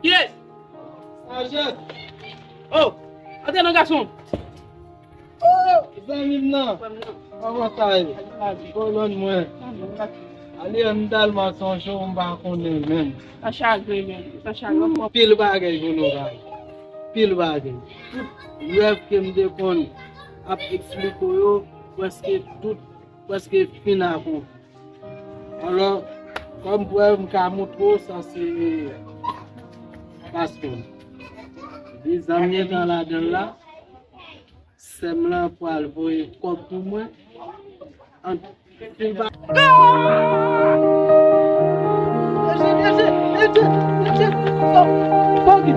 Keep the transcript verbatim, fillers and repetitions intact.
Kiyès? Sajès. Oh, antre non, gason. Oh, zanmi m nan. Kòman sa ye? Kolòn mwen. Ale, m tèlman sonje w, m pa konnen menm. Sa chaje menm, sa chaje. Pil bagay pou nou bay. Pil bagay. Tout rèv ke m te konn ap eksplike w yo, prèske tout, prèske fin akonpli. Alò, kòm prèv, m ka montre w sa se paspò m. Vizam gentan ladan l la. Sè m lan pral voye kòb pou mwen. Anpil ba- Eje, Eje, Eje, Eje, oh, Boggy.